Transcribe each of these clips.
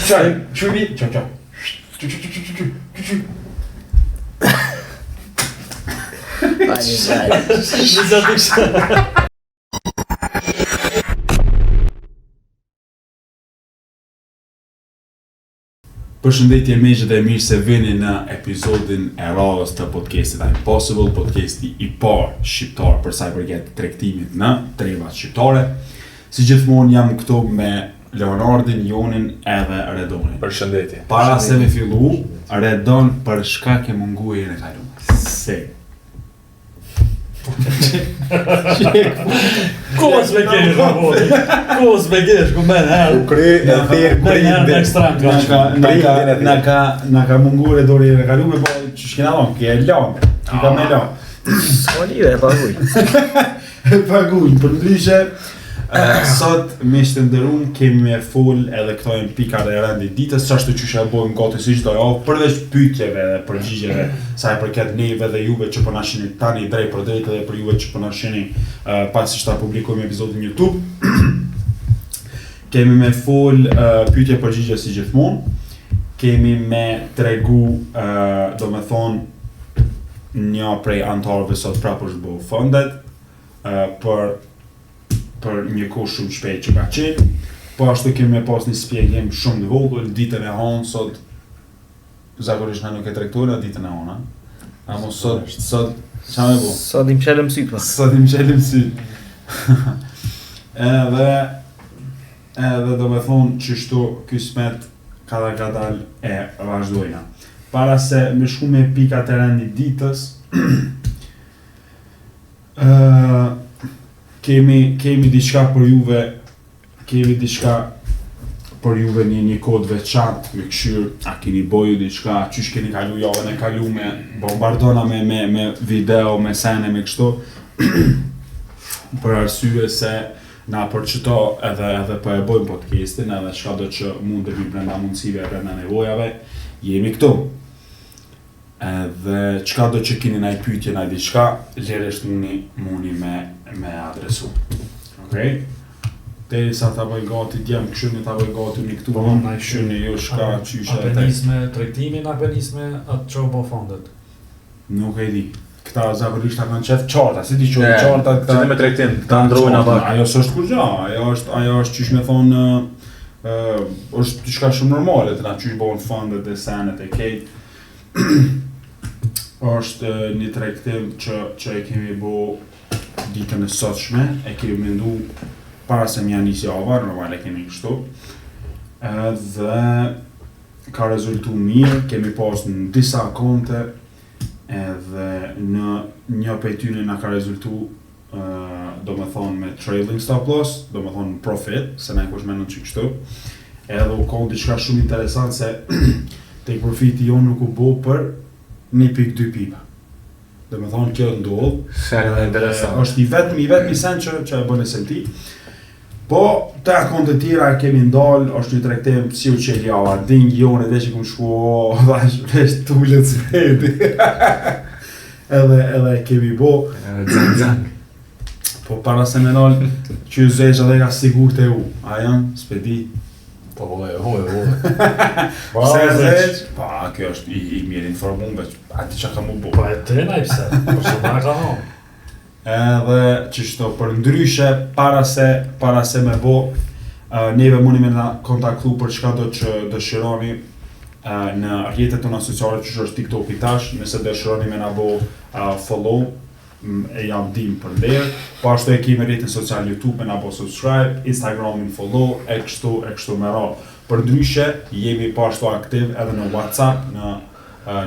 Çaj, çubi, çaj, çaj. Çu çu çu çu çu çu çu. Përshëndetje miq dhe mirë se vini në episodin e radhës të podcastit I'm Possible, podcasti i parë shqiptar për sa i përket tregtimit në trevat shqiptare. Si gjithmonë jam këtu me Leonardin, Jonin edhe Redonin. Përshëndetje. Para se me fillu, Redon për shka ke mungu herën e kalume. Se. Ku s'me kesh, po, po. Ku s'me kesh, ku men herë. U kry e thirr Men herë në ekstrem, Na ka, na ka, na ka, na ka mungu Redoni herën e kalume, po që shkena thonë, ke e lanë, ki ka me lanë. S'ka lidhje, e paguj. E paguj, për ndryshe, sot miq të nderum kemi me fol edhe këto janë pikat e rendit ditës, qashtu qysh e bojmë gati si çdo javë, përveç pyetjeve dhe përgjigjeve sa i përket neve dhe juve që po na shihni tani drejt për drejt edhe për juve që po na shihni uh, pasi që ta publikojmë episodin në YouTube. kemi me fol uh, pyetje përgjigje si gjithmonë. Kemi me tregu, uh, do me thonë, një prej anëtarëve sot prapë është bo funded uh, për për një kohë shumë shpejt që ka qenë. Po ashtu kemi me pas një spjegim shumë të vogël, ditën e hanë sot, zakonisht na nuk e tregtojmë ditën e hanë, Amo sot, sot, ça me bo? Sot i mshelëm sytë, po. Sot i mshelëm sytë. edhe, edhe do me thonë qështu kysmet kadal kadal e vazhdojna. Para se me shku me pikat e rendit ditës, Ë kemi kemi diçka për juve, kemi diçka për juve një një kod veçantë me këshyr, a keni bo ju diçka, qysh keni kalu javën e kalume, bombardona me me me video, me sene, me kështu. për arsye se na për qëto edhe edhe po e bojmë podcastin edhe çka do që mundemi brenda mundësive e brenda nevojave, jemi këtu. Edhe çka do që kini naj pyetje naj diçka, lirisht muni muni me me adresu. Okej? Deri sa ta bëj gati djem, këshyrni ta bëj gati unë këtu, Po, na këshyrni ju shka, qysh A edhe pe tek. nis me tregtimin, a pe nis me atë që u bo funded? Nuk e di. Këta zakonisht ta kanë qef qarta, si ti quhen qarta këta. Që me tregtim, këta ndrojnë apo. Ajo s'është kurgja, ajo është ajo është qysh me thonë ë është diçka shumë normale, të na qysh bëhen fundet e senet e kejt. është një tregtim që që e kemi bo ditën e sotshme, e kemi mendu para se m'ja nis java, normal e kemi kështu. Edhe ka rezultu mirë, kemi pas në disa konte, edhe në një prej tyne na ka rezultu do me thonë me trailing stop loss, do me thonë profit, se na kush menon që kështu. Edhe u konë diçka shumë interesant se take profiti jonë nuk u bo për 1.2 pipa. Do me thonë kjo ndodh, Sen edhe interesant. është i vetmi, i vetmi sen që, që e bën SMT. Po, te akontet tjera e kemi ndal, është një tregtim si u qel java, ding jone veç i kum shku, o, thash, veç tulet spreadi. edhe, edhe e kemi bo, Edhe Zang zang. po para se me nal, që ju zeq edhe ka sigurt e u, a janë, s'pe di. Po, po, e, po, e, po. Pse e zeq? Pa, kjo është i, i mirë informum, veç, a di që ka mu bo. Po e trena i pse, po që na ka thonë. Edhe qështu për ndryshe para se para se me bo uh, neve mundi me na kontaktu për çka do që dëshironi uh, në rrjetet tona sociale që është TikToki tash, nëse dëshironi me na bo uh, follow m, e jam dim për nder, po ashtu e kemi rrjetin social YouTube me na bo subscribe, Instagramin follow e kështu e kështu me radhë. Për ndryshe jemi po ashtu aktiv edhe në WhatsApp, në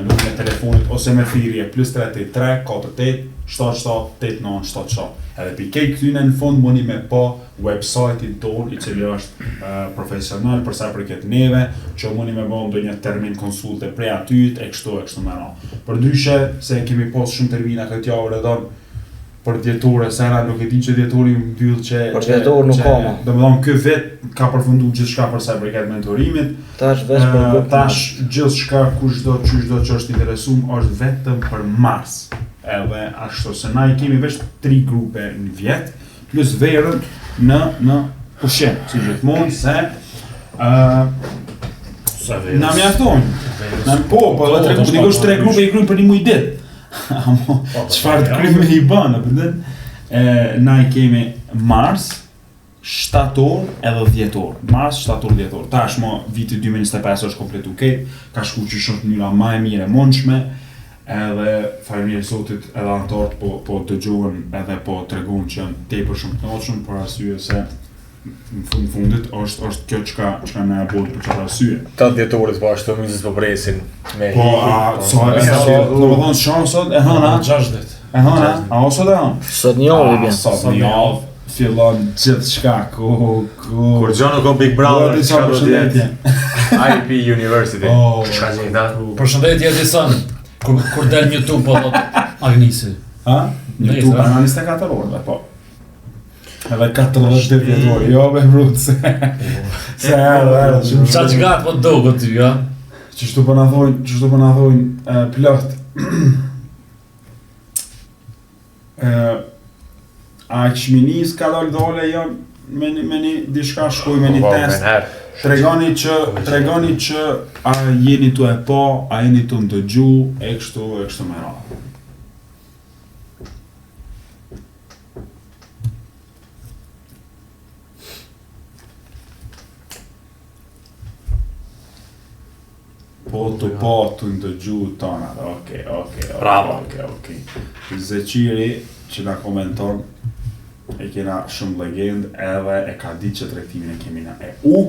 numrin e telefonit ose me thirrje plus 383 48 77 89 77. Edhe pi kejt këtyne në fund mundi me pa website-in ton i cili është uh, profesional për sa i përket neve, që mundi me bo ndonjë termin konsulte prej atyt e kështu e kështu me radhë. Për ndryshe se kemi pas shumë termina këtë javë redon për dhjetor e sena nuk e di që dhjetori mbyll që Për që- dhjetor nuk që- ka ma. Do të thonë ky vit ka përfunduar gjithçka për sa i përket mentorimit. Tash veç për Ë, grup. Tash gjithçka kushdo qyshdo që është interesum është vetëm për mars. Edhe ashtu se na i kemi veç tri grupe në vjet, plus verën në në pushim, si gjithmonë se ë. Na mjafton. Na po, po edhe tre grupe, dikush tre grupe i kryen për një muaj ditë. Amo, Po, çfarë të kryme i bën, apo den? E na i kemi mars, shtator edhe dhjetor. Mars, shtator, dhjetor. Tashmë viti 2025 është kompletu krejt, ka shku që është mënyra më e mirë e mundshme. Edhe faleminderit Zotit, edhe anëtarët po po dëgjohen edhe po tregohen që janë tepër shumë të kënaqshëm për arsye se në fund fundit është është kjo çka çka na e bën për çfarë arsye. Ta dhjetorit po ashtu mizës po presin me Po, a, sa e Po, sa, do të thonë shansat e hëna, 6 ditë. e hëna, a o sot e hëna? Sot një javë i bjen. Sot një javë fillon gjithçka, ku ku. Kur gjë nuk o Big Brother, Dua disa çka do të jetë? përshëndetje. IP University. Oh. Çka gjeni ta? Përshëndetje Edison. Kur kur del në YouTube po thot Agnisi. Ha? Në Nejse, YouTube a? janë 24 orë, po. Edhe 42 vjetor, jo me brut se se erdhe, erdhe, shumë Qa që gatë po duket ty, ja? Qështu po na thonë, qështu po na thonë e, plot. Ë a çminis ka dal dole jo me një, me një diçka shkoj me një Po, test. menjëherë. Tregoni që tregoni që a jeni tu e pa, a jeni tu ndëgju, e kështu e kështu me radhë. Po të po të ndëgju tona, okej, okej, okej, Bravo. okej, okej. Zeqiri që na komenton, e kena shumë legjend edhe e ka ditë që tregtimin e kemi na e u.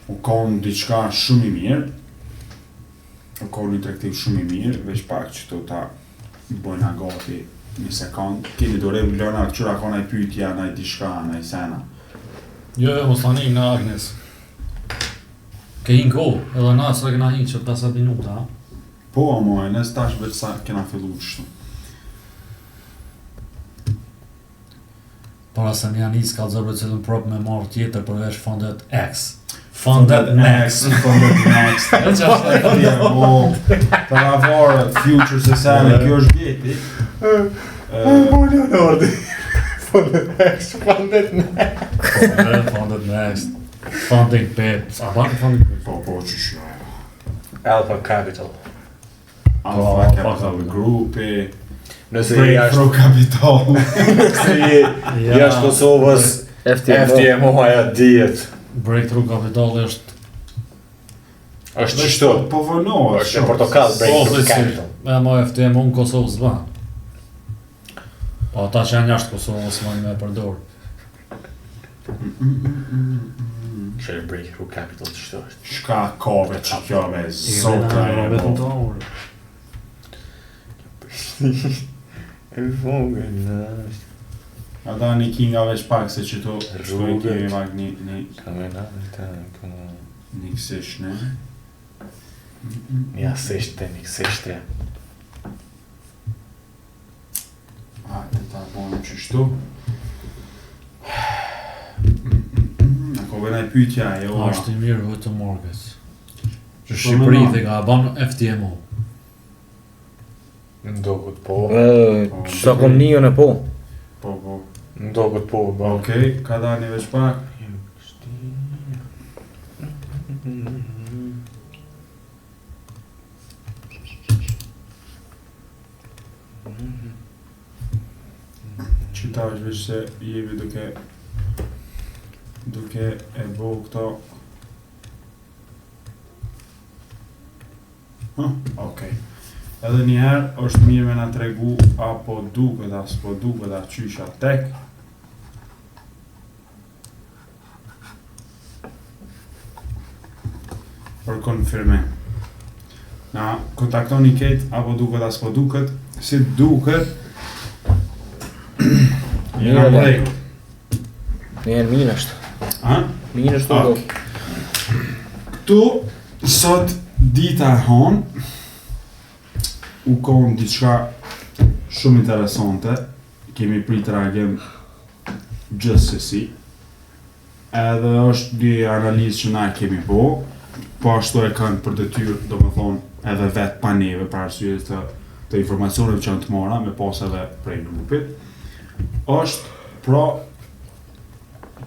U konë diçka shumë i mirë. U konë një tregtim shumë i mirë, veç pak që to ta bojna gati një sekond. Keni durim, Lona, qyra ka naj pyetja, naj diçka, naj sena. Jo, jo, mos tani në Agnes. Ke hinë kohë, edhe na sa kena hinë që 50 minuta, ha? Po, amo, e nes tash veç sa kena fillu kështu. Para se më janë ka zërë cilën prop me marrë tjetër përveç Fondet X. Fondet Next. Fondet Next. E që është Ja, po, të na varë, future se sene, kjo është geti. Po Leonardi. Fondet X, fondet Next. Fondet Next. Funding Pips. A ban Funding Pips? Po, po, që që. Alpha Capital. Alpha Po, Capital po. Grupi, Nëse je jashtë, Breakthrough Capital. nëse je jashtë Kosovës, FTMO. FTMO aja dihet. Breakthrough Capital është Është qështu. Po vonohet. Është në portokall Po, Breakthrough si, Capital. E mo FTMO në Kosovë s'ban. Po ata që janë jashtë Kosovës s'mon me përdor. Shë Breakthrough Capital qështu është. Shka kove që kjo me zota e vetëm po. të orë. E vogël, është. Ata një kinga veç pak se që to shkoj Rrugët. kemi pak një, një, Ka me na, ta, ka... një kësish, ne? Një asishte, një kësishte. Hajde ta bojmë qështu. Na ko vëna i pyetja jo. A është i mirë vetëm market. Që Po, Shqipëri më dhe ka ban FTMO. Ndokut po. E, Sa kom një unë po. Po, po. Ndokut po, po. Okej, ka dalë një veç pak. Që ta është veç se jemi duke duke e bo këto Huh, okej. Edhe një herë është mirë me na tregu apo duket a s'po duket a qysha tek. Për konfirmim. Na kontaktoni ketë apo duket a s'po duket, si duket. Jena Mirë, në rregull. Një herë mirë është. Ha? Mirë është Ok. do. Këtu, sot dita e honë, u konë diçka shumë interesante, kemi prit reagim gjithsesi, edhe është një analizë që na e kemi bo, po ashtu e kanë për detyrë, do më thonë, edhe vetë pa neve, për arsye të, të informacioneve që janë të marra, me pas edhe prej grupit, është pra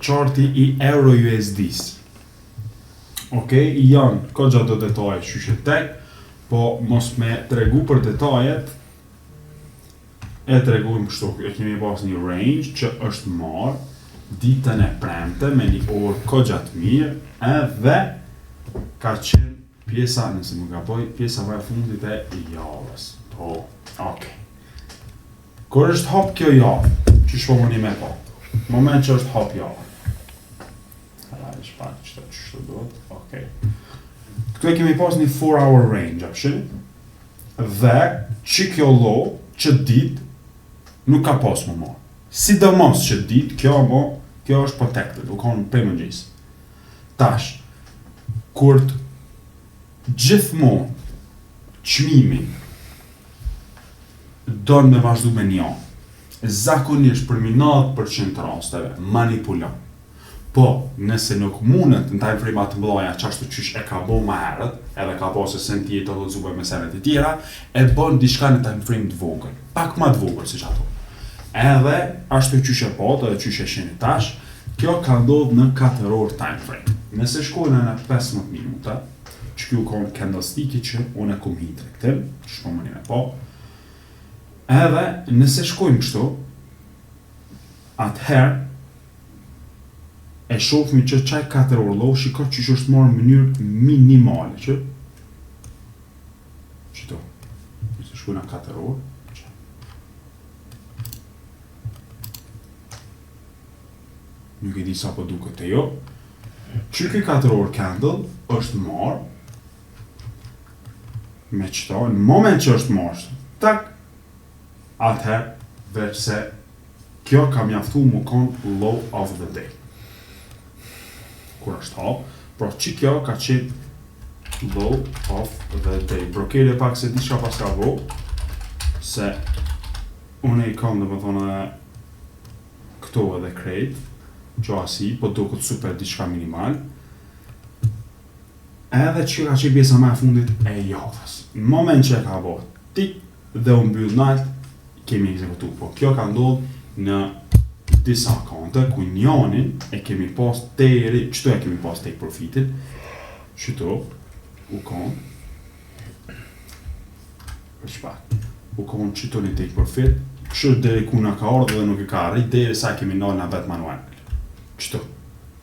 charti i Euro USD-s. Okej, janë kogja do detaje qysh e tek, po mos me tregu për detajet, e tregojmë kështu, e kemi pas një range që është marrë ditën e premte me një orë kogja të mirë, edhe ka qenë pjesa, nëse më gaboj, pjesa më e fundit e javës. Po, okej. Kur është hap kjo javë, që shpo mundi me po? Moment që është hap javë. Ara, ish pak që të që duhet, okej. Këtu e kemi pas një 4 hour range, apshin? Dhe që kjo low, që dit, nuk ka pas më marrë. Sidomos që dit, kjo mo, kjo është protected, u konë prej mëngjis. Tash, kur të gjithmonë çmimi don me vazhdu me një, zakonisht për mi 90% të rasteve manipulon. Po, nëse nuk mundet në time frame të mëdha qashtu qysh e ka bo më herët, edhe ka pasë SMT të lexuar me senet e tjera, e bën diçka në time frame të vogël, pak më të vogël se ato. Edhe ashtu qysh e pot, edhe qysh e shini tash, kjo ka ndodhur në 4 orë time frame. Nëse shkojnë në 15 minuta, që kjo ka candlestick që unë e kum hi tregtim, që shko më një me po, edhe nëse shkojmë kështu, atëherë e shohim që çaj 4 orë low, shiko që është marrë në mënyrë minimale, që qëto, nëse shkojnë në 4 orë, që nuk e di sa po duket të jo, që ky 4 orë candle është marrë me qëto, në moment që është marrë, tak, atëherë, veç se kjo ka mjaftu mu kon low of the day. Kur është hap, pra që kjo ka qenë low of the day. Brokeri pak se diçka pas ka bo, se unë i kam dhe më thonë këto edhe krejt, që asi, po duket super diçka minimal. Edhe që ka qenë pjesa më e fundit e javës. Në moment që e ka bo, tik dhe u mbyll nalt, kemi ekzekutu. Po kjo ka ndodhur në disa konte ku njonin e kemi pas deri, qëtu e kemi pas take profitin, qëtu u kon, për çpak, u kon qëtu një take profit, kështu deri ku na ka ardhur dhe nuk e ka arrit deri sa kemi nalë na vet manual. Qëtu,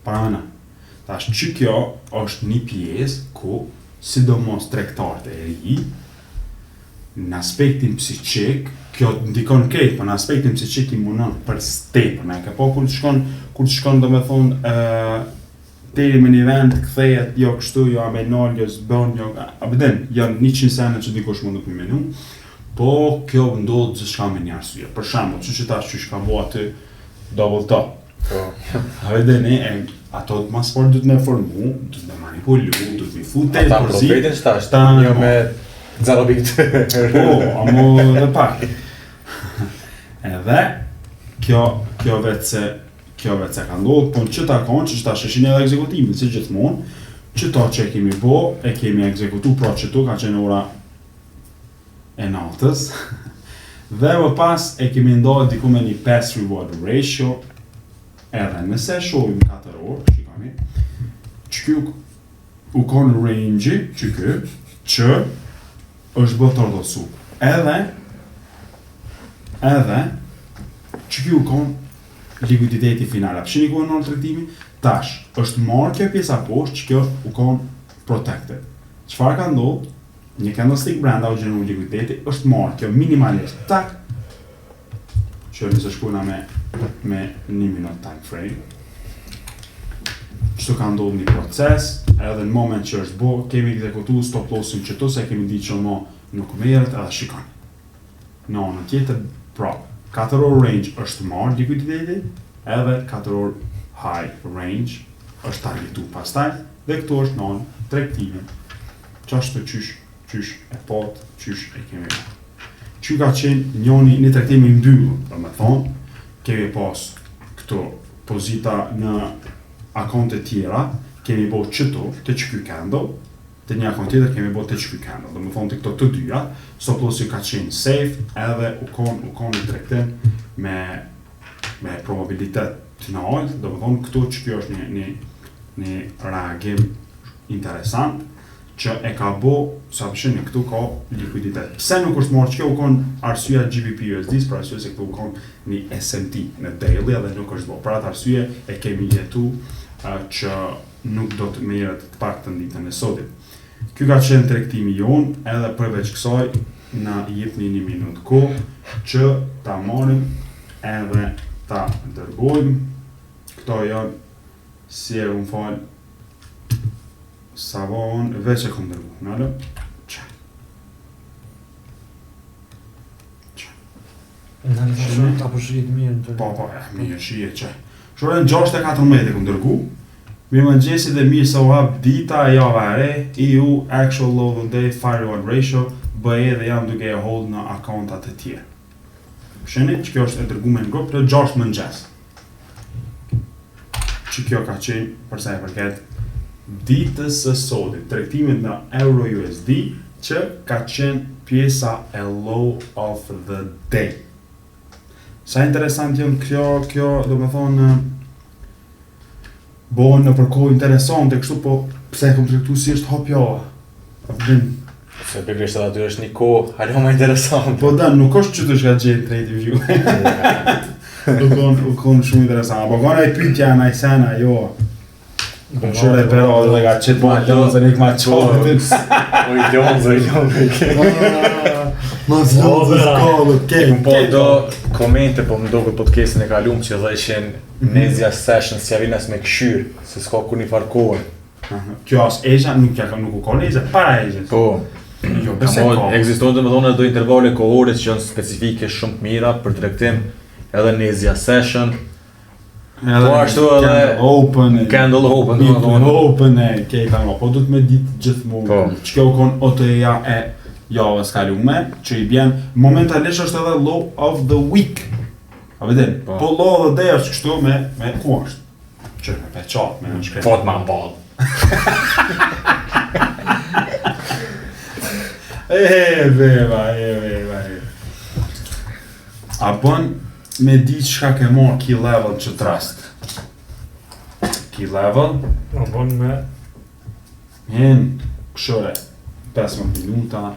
para në. Tash që kjo është një pjesë ku sidomos tregtarët e ri në aspektin psiqik, kjo ndikon krejt, po në aspektin psiqik i munon për së tepër. E ke po kur të shkon, kur të shkon do me thonë, ë deri me një vend kthehet, jo kështu, jo a me nal, jo s'bën, jo, a vëden, janë 100 sene që dikush mund të menu, po kjo ndodh gjithçka me një arsye. Për shembull, që që tash që ka bo aty double top. Po. A vëdeni, e, ato të mas por duhet me formu, duhet me manipulu, duhet me fut Ata për zi. profitin që tash, Ta- një me 0.2. Po, amo edhe pak. Edhe kjo kjo vetë se kjo vetë se ka ndodhur, po në që ta konë, që që ta sheshin edhe ekzekutimin, si gjithmonë, që ta që e kemi bo, e kemi ekzekutu, pra që tu ka qenë ora e natës, dhe më pas e kemi ndarë diku me një 5 reward ratio, edhe nëse e shohim 4 orë, shikoni, që ky u konë range që ky, që është bërë turtle soup. Edhe, edhe, që ky u konë likuiditeti final. A pshini ku e nërë tregtimi? Tash, është marrë kjo pjesa poshtë, që kjo u konë protected. Çfarë ka ndodhur? Një candlestick brenda u gjeneru likuiditeti, është marrë kjo minimalisht, tak, që nëse shkojna me, me një minut time frame, Qëtu ka ndodhur një proces, edhe në moment që është bo, kemi ekzekutu stop lossin qëtu, se kemi ditë që mo nuk merret edhe shikon. Në anën tjetër, pra, 4 orë range është marrë likuiditeti, edhe 4 orë high range është targetu pastaj, dhe këtu është në anë tregtimin. Qashtu qysh, qysh e pot, qysh e kemi bërë. Që ka qenë njoni një tregtim i mbyllur, do me thonë, kemi pas këto pozita në akonte tjera, kemi bo qëto, të që ky candle, të një akont tjetër kemi bo të që ky candle, do me thonë të këto të dyja, stop lossi ka qenë safe, edhe u kon, u kon një tregtim me, me probabilitet të naltë, do me thonë këto që kjo është një, një, një reagim. interesant, që e ka bo, sa përshini, këtu ka likuiditet. Pse nuk është marrë që u kon arsyeja GBP USD, për arsye se këtu u kon një SMT në daily edhe nuk është bo. Për atë arsye e kemi jetu që nuk do të merret të paktën ditën e sotit. Ky ka qenë tregtimi jon, edhe përveç kësaj na jepni një minutë kohë që ta marrim edhe ta dërgojmë. Këto janë si e më fal sa vonë veç e kom dërgu. Nalo? Që? Që? Në në shumë ta përshit mirë në të Po, po, e, mirë, shije që. Shore në 6.14 e kom dërgu. Mirë mëngjesi dhe mirë se u hap dita e java e re, EU actual low of the day, fair reward ratio, BE dhe jam duke e hold në akontat e tjerë. Sheni, që kjo është e dërgume në grup në 6 mëngjes. Që kjo ka qenë për sa i përket ditës së sotit, tregtimit në Euro USD, që ka qenë pjesa e low of the day. Sa interesant janë kjo, kjo, do me thonë, bohen në përkohë interesante, kështu po pse e kom tregtu si është hap java. A vjen? Se pikërisht edhe aty është një kohë hala më interesant. Po da, nuk është që të shka gjenë TradingView. U kon, u kon shumë interesant. Apo ka naj pyetja, naj sena, jo. Kom qyre e pero dhe ka qëtë ma lonë, se nik ma qonë. O i lonzo, i lonzo. Ma zlonë, vera. s'ka, ke, Kum po do komente po më duket podcastin e kalum që dheshin Nezja session s'ja vin as me këshyr, se s'ka kur një farë kohë. Aha. Kjo as Asia, nuk ja ka nuk u ka Asia, para Asias. Po, Jo, bese Amo, ka. ekzistojnë domethënë do intervale kohore që janë specifike shumë të mira për tregtim, edhe Nezja session, Edhe Po ashtu edhe Candle Open, e- Candle Open, Weekly domethënë. Open e kejta nga, po duhet me ditë gjithmonë. Po. Që kjo u kon OTE-ja e javës kalume, që i bjen momentalisht është edhe low of the week. A vjen? Po. Po low of the day është kështu me me ku është? Që me peqat, me nënshkrim. Fot ma mball. E, beba, e, beba, e. A bën me di çka ke marrë key level që trust? Key level, A bon me Hen, këshore, 15 minuta,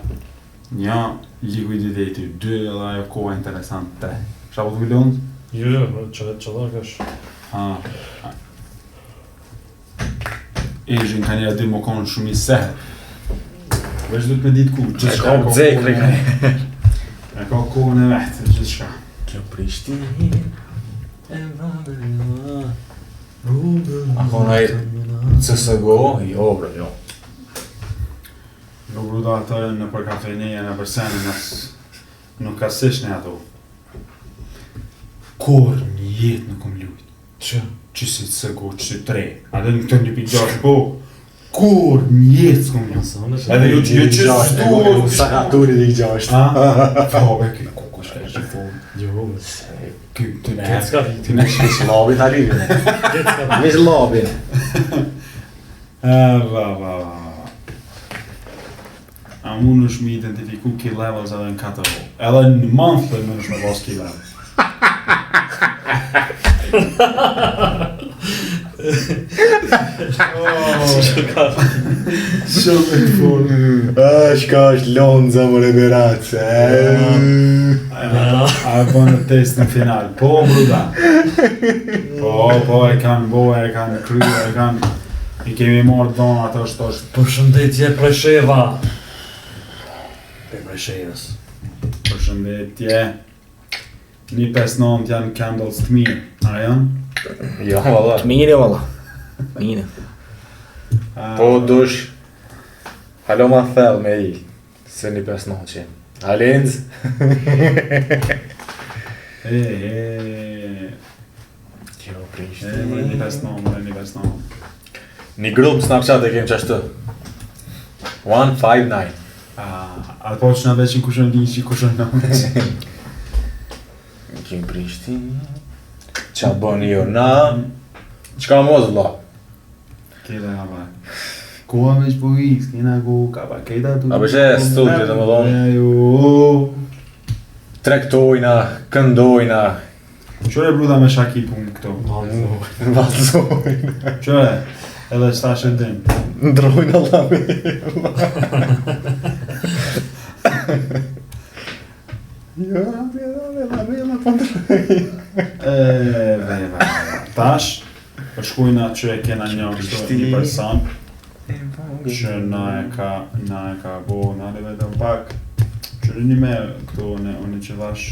një, likuiditeti 2 edhe ajo koha interesant 3. Qa po të lëndë? Jo, jo, po, që që do kesh. Ha. Ejin ka njëra di më konë shumë i sehet. Veç duhet me ditë ku, gjithçka ka kohën zekri e- E ka kohën e vetë, gjithçka. Kjo Prishtinë e vëndër A ka naj CSGO? Jo, bro, jo. Jo bruda ato janë në për kafeneja, në për sene, në nuk ka sish në ato. Kur një jetë nuk kom lujt. Që? Që si CSGO, që si 3. A dhe në këtë 1.6, po, kur një jetë s'kom lujt. Edhe jo që jo që s'du. Sa ka turi di gjashtë. A? Po, be, ky ku kush ka gjithmonë. Jo, Ky të ne. Këtë s'ka vit. Ti ne. Veç labin ta lypin. Këtë s'ka vit. Veç labin. A, va, va, va, va. A mund është me identifiku key levels edhe në 4 O. Edhe në monthly mund është me pas key levels. oh, shumë e fortë. A, shka është Lonza më reberace. A e bënë test në final. Po, bruda. Po, po, e kanë bo, e kanë kry, e kanë... I kemi marrë dhonat, është, është Përshëndetje Presheva. Për Preshevës. Përshëndetje. 1.59 janë candles të mirë, a janë? Jo, valla. Të mirë valla. Mirë. A, Po dush Halo ma thellë me i Se një pesë noqe A Lenz? E, e, Kjo e, Prishtinë more 1.59, more 1.59. Një grup Snapchat e kem qashtu 159 A, a po që na veqin kush është liqi, kush është nëmë. Kim Prishtinë Qa bëni jo na Qka mos vlla Kjeta ka pa. Koha veç po i, s'kena ku, ka pa kejta tu. A po që studio, domethonë. Jo. Tregtojna, këndojna Qëre bruda me shaki punë këto? Vallzojna Qëre? Edhe qëta që din. Ndrojnë Allah me. Jo, me la me la po ndrojnë. E, ve, ve, ve. Tash, po shkojna që e kena një kështu një person që na e ka, na e ka bo, na le vetëm pak, që një me këtu unë, unë që dhash,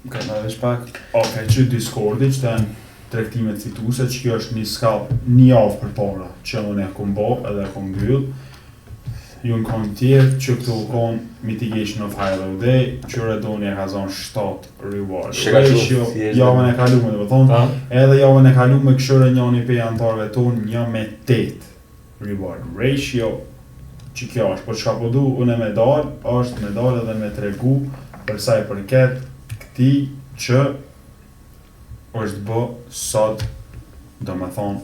Ka na veç pak, okej, që Discordi që të janë tregtimet fituese, që kjo është një scalp një javë përpara, që unë e kom bo edhe e kom mbyll. Ju në konë tjerë, që këtu u konë mitigation of high low day, që Redoni e ka zonë 7 reward. Që ka Ratio, qenë thjesht javën e kalume, do të thonë, Ta? edhe javën e kalume këshyre njëri prej anëtarëve tonë 1 me 8 reward ratio që kjo është, po çka po du unë me dal, është me dal edhe me tregu për sa i përket këtij që është bë sot, do me thonë,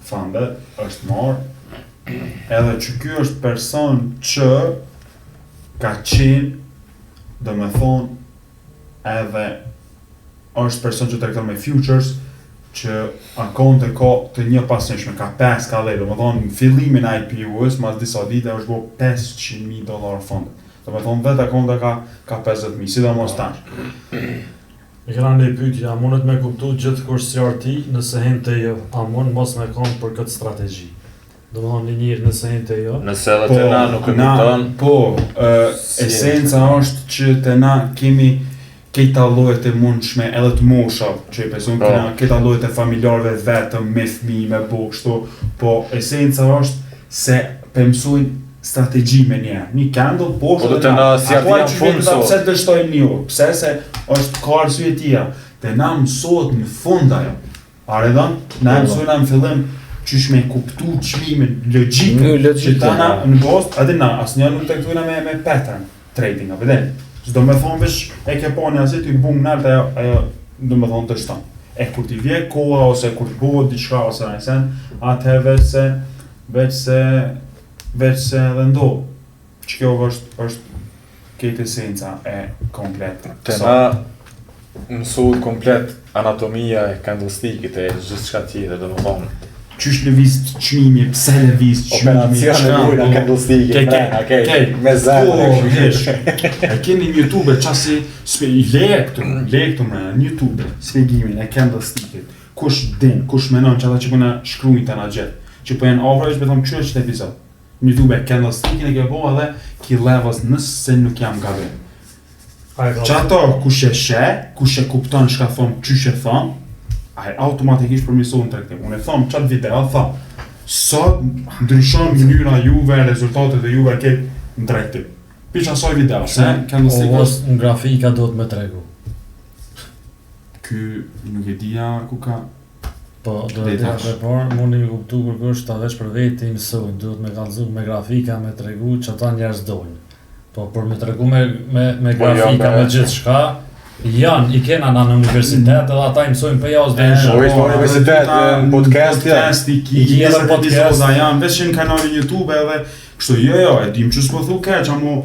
funded, është marrë, edhe që ky është person që ka qenë, do me thonë, edhe është person që tregton me futures, që akonte ka të një pasnjëshme, ka 5, ka 10, do më thonë, në fillimin e IPO-s, mas disa dite është bo 500.000 dollar funded. Do më thonë, vetë akonte ka, ka 50.000, sidomos tash. E kena një pyetje, a mundet me kuptu gjithë kush CRT nëse hen të jo, a mund mos me kon për këtë strategji? Do më thonë një njërë nëse hen të jo, Nëse edhe të na nuk e na- kupton, Po, ë, Si- esenca është që të na kemi këta llojet e mundshme edhe të moshave, që i beson Po. kena këta llojet e familjarëve vetëm me fëmijë, me bo kështu, po esenca është se pe mësojnë strategji me njerë. Një candle poshtë Po, do edhe të na si A po arti janë që fund, vjen so. pse dështojnë një orë? Pse se është ka arsye tjera. Te na mësohet në fund ajo. A redon? Na e Po. mësojna në fillim qysh me kuptu çmimin, logjikën. Në logjikën, Që ta na po. në Boston, atë na asnjë nuk tregtojna me me pattern trading, apo den. S'do me thonë veç e ke pa një asit, i bum nalt ajo ajo do me thonë dështon. E kur ti vje koha ose kur të bëhet diçka ose ndonjë sen, atëherë veç se veç se veç se edhe ndodh. Që kjo është është këtë esenca e komplet. Të na mësohet komplet anatomia e candlestickit e gjithçka tjetër, do të thonë. Qysh lëviz çmimi, pse lëviz çmimi, Operacione çka bujna ndodh? candlestickit, Ke, ke, mrena, ke, ke, me zemër. Po, hish. E keni në YouTube qasi spe i le këtu, le këtu mrena në YouTube spjegimin e candlestickit. Kush din, kush menon që ata që po na shkruajnë ta na gjet, që po janë average, po them qysh është epizod. Në YouTube candlestickin e ke bo edhe ki levels nëse nuk jam gabim. a e ka Që ato kush e sheh, kush e kupton çka thon, qysh e thon, ai automatikisht përmirësohet në tregtim. Unë e thom çat video, thom, sot ndryshon mënyra juve, rezultatet e juve ke në tregtim. Piç asaj video, se candlestick O, është në grafika duhet me tregu. ky nuk e dija ku ka Po, do Dej të tash. të por, mundi mi kuptu kur kush ta veç për veti i mësojnë, duhet me kallzu me grafika, me tregu që ata njerëz dojnë. Po, për me tregu me, me, me Po, jo, grafika, me- me gjithë shka, janë, i kena na në universitet edhe ata i mësojnë për javës deri në Po, shkollë. veç po universitet, në podcast janë. Podcast i ki, I ki edhe 20 podcast. epizoda janë, veç në kanalin YouTube edhe kështu, jo jo, e dim që s'po thu keq, amo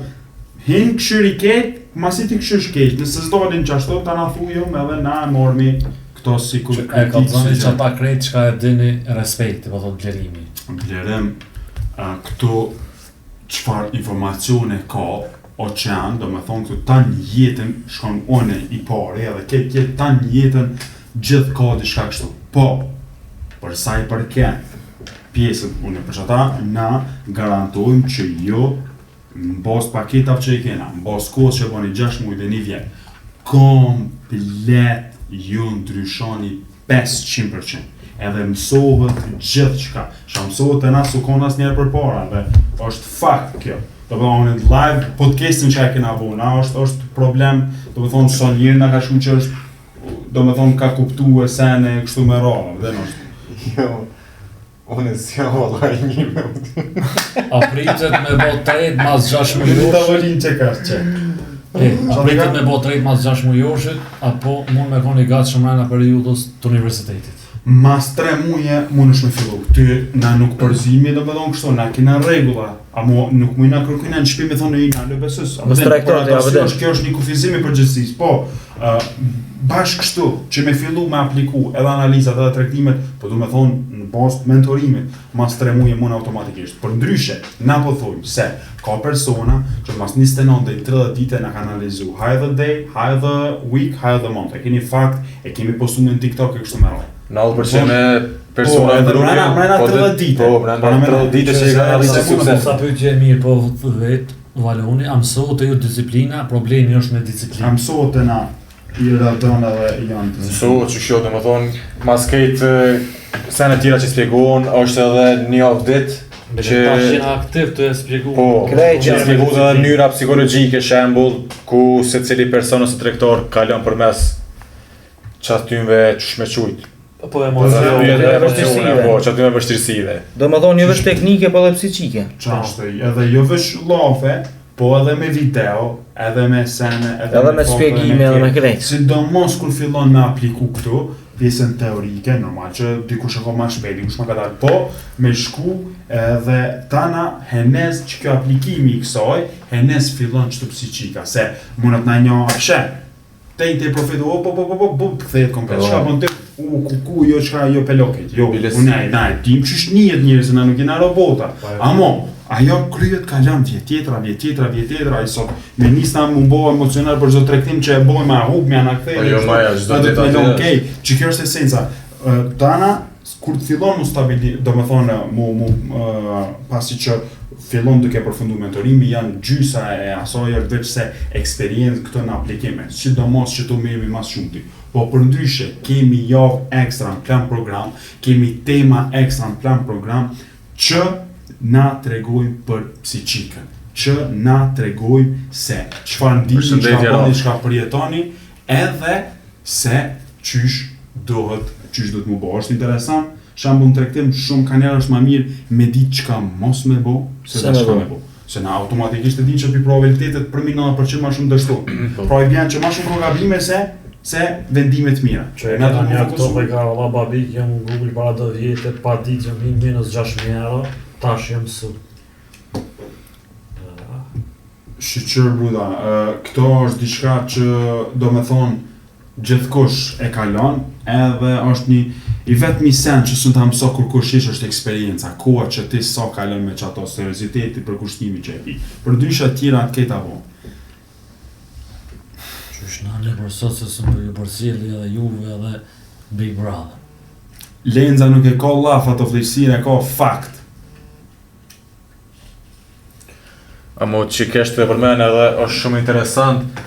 hin këshyri keq, masi ti këshysh keq, nëse s'dalin qashtu, ta na thujëm edhe na e mormi këto si kur E ka kritikë, thënë si që ata krejt çka e dini respekti, po thot blerimi. Blerim, a, këto çfarë informacione ka oqean, do me thonë këtu tan jetën shkon unë i pari edhe këtë jetë tan jetën gjithë ka diçka kështu. Po, për sa i përket pjesën unë për ata na garantojmë që jo në bazë paketave që i kena, në bazë kohës që bëni 6 muaj dhe një vjet, komplet ju ndryshoni 500%. Edhe mësohet gjithë çka. Që mësohet e na su kon asnjëherë përpara dhe është fakt kjo. Do të thonë live podcastin që e kena vu, na është është problem, do të thonë sa njëri na ka shkruar që është do të thonë ka kuptuar sene kështu me radhë, dhe është Jo, unë s'jam valla i një me A pritet me bo trade mas 6 Në mujosh? tavolinë që ka që. E, a pritet me bo trade mas 6 mujoshit, apo mund me koni gatshëm mrena periudhës të universitetit? Mas 3 muje mund është me fillu. Ty na nuk përzimi do me thonë kështu, na kena rregulla. Amo nuk mujna kërkujna në shtëpi me thonë i na LBS-s. Mos tregtoni, Por ato ja, si vërtet. është kjo është një kufizim i përgjithësisë. Po, ë Bash kështu, që me fillu me apliku edhe analizat edhe tregtimet, po du me thonë në bazë të mentorimit, mas 3 muje mund automatikisht. Për ndryshe, na po thojmë se ka persona që mas 29 deri 30 dite na kanë analizu high the day, high the week, high the month. E keni fakt, e kemi postu në TikTok e kështu me radhë. 90% e persona Po, edhe grupi, mrena- mrena po, 30 dite. Po, mrena Po, mrena- 30 dite që i kanë arritur sukses. Sa pyetje e mirë, po vet, Valoni, a mësohet te ju disiplina, problemi është me A disiplinë. mësohet të na i radon edhe janë të Mësohet që kjo, domethënë, mas krejt e, sene tjera që spjegohen, është edhe një javë ditë Që që tash jena aktiv të e spjegu. Po, Krejt që janë spjegohet edhe mënyra psikologjike, shembull, ku secili person ose tregtar kalon përmes çatymve qysh me qujt. Po Po, emocione. edhe e emocione, vështirësive. po, çatymve vështirësive. Do më thonë jo veç teknike, po edhe psiqike. Qashtë, edhe jo veç llafe, po edhe me video, edhe me sene, edhe, Edhe me foto, shpjegime, edhe me krejt. Sidomos kur fillon me apliku këtu, pjesën teorike, normal që dikush e ka ma shpejt, dikush ma kadal, po me shku edhe tana henez që kjo aplikimi i kësaj, henez fillon qëtu psiqika, se mundet na një apshe, te i te profit, o, po, po, po, po, bu, të kthehet komplet, Po. çka bën ti, u, ku, ku, jo, çka, jo, pelokit, jo, Biles- unë, e, na, e dim qysh nihet njerëz, na nuk jena robota, Po, e- Amo, ajo kryet ka lënë vjet tjetra, vjet tjetra, vjet tjetra, ai sot me nis na mu bo emocional për çdo tregtim që e bojmë, a hup, me ana kthej. Po jo, maja, çdo do ditë të me aty lënë është. okej, që kjo është esenca. Ë, Tana kur të fillon mu stabili, do me thonë mu, mu ë, pasi që fillon duke përfundu mentorimi, janë gjysa e asaj është veç se eksperiencë këto në aplikime, sidomos që tu merremi mas shumti. Po për ndryshe, kemi javë ekstra në plan program, kemi tema ekstra në plan program që na tregojnë për psiqikën, që na tregojnë se çfarë ndihni, Përshëndetje, çka bëni, Ralf. çka përjetoni, edhe se qysh dohet, qysh duhet mu bo. Është interesant, shembull në tregtim shumë ka njerë është ma mirë me ditë çka mos me bo, se Se da me çka bo. me bo. Se na automatikisht e din që pi probabilitetet për mi 90% ma shumë dështu. Po. Pra i bjen që ma shumë ka gabime se se vendime të mira. Që e Na ka duhet mu një këto fokusu. po i ka valla babik, jam në Google para do vjetë, pa ditë jam hi minus 6.000 euro, tash jam su. Shqyqër bruda, ë, këto është diçka që do me thonë gjithkush e kalon, edhe është një i vetmi sen që s'un ta mëso kur kush ish është eksperienca, koha që ti sa kalon me çato serioziteti, përkushtimi që e ki. Për ndryshe të tjera të keta po. Qysh na ne për sot se s'm po ju përcjelli edhe juve edhe Big Brother. Lenza nuk e ka llaf ato fleqësinë, e ka fakt. Amo që kesh të e përmen edhe është shumë interesant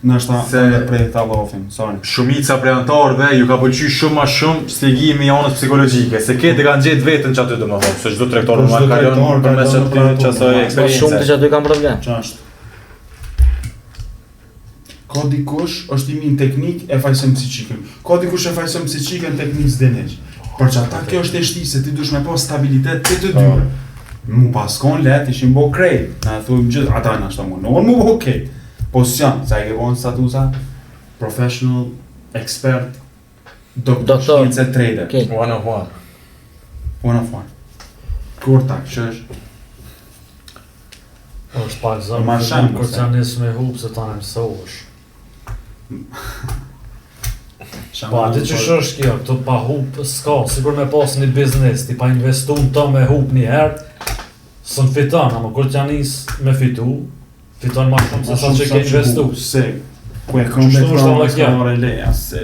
Nështë Se- se prej ta llafin, sorry. shumica prej antarëve ju ka pëlqy shumë ma shumë shpjegimi i anës psikologjike, se këtë e kanë gjetë veten që aty domethënë, se çdo tregtar Po, normal çdo kalon tregtar përmes kalon aty për ato, që asaj po, Ma shumë të eksperience. që aty kam problem. Qa është? Ka dikush është i mirë në teknik e fajson psiqikën. Ka dikush e fajson psiqikën teknik s'din hiç. Për që ata kjo është e shti se ti dush me pas stabilitet të të Po. dyve. Mu pas kon let ishin bo krejt. Na e thujmë gjithë, ata na shta mundohen mu bo krejt. Po s'janë, sa e ke bon statusa? Professional, expert, doktor, Doktor. shkencë trader. Okej. One on one. One of one. Kur ta, që është? Është pak zor. Ma shembull, kur se. të nis me hup se tani mësohesh. Po atë që është kjo, këto pa hup s'ka, sigur me pas një biznes, ti pa investu në to me hup një herë, s'ën fiton, ama kur t'ja nis me fitu, fiton ma shumë se sa që ke investu. Se, ku e kam Kështu me është thonë, edhe kjo. s'ka marrë leja, se.